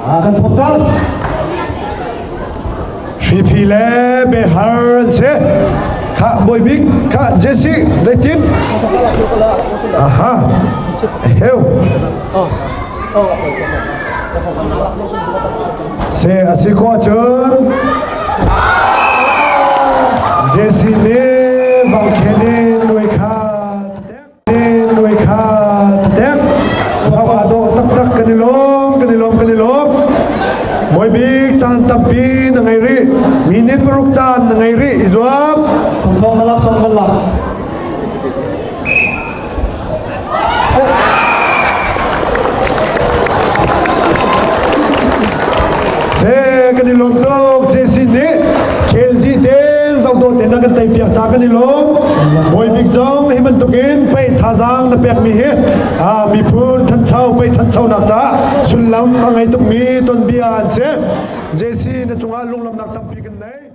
Kan thawk cang. Hriphi le behar an si. Kha Bawibik, kha Jesse, zeitin? Aha. Heu. Se a si khawh cun Jesse nih vangkhen in nuai kha Nuai kha tek zau aa dawh taktak kan i lawm kan i lawm kan i lawm Bawi bik caan tampi na ngei rih minute paruk caan na ngei rih i zuam Thongthong na laksawng kan lak. Se kan i lawm tuk JC nih khel dih ten zohdawh te na kan tei piak ca kan i lawm Bawi bik zong hi bantukin pei thazaang na pekmi hi miphun thancho pei thanchonak caah sullam a ngei tukmi tonbia an si JC na cungah lunglawmhnak tampi kan nei.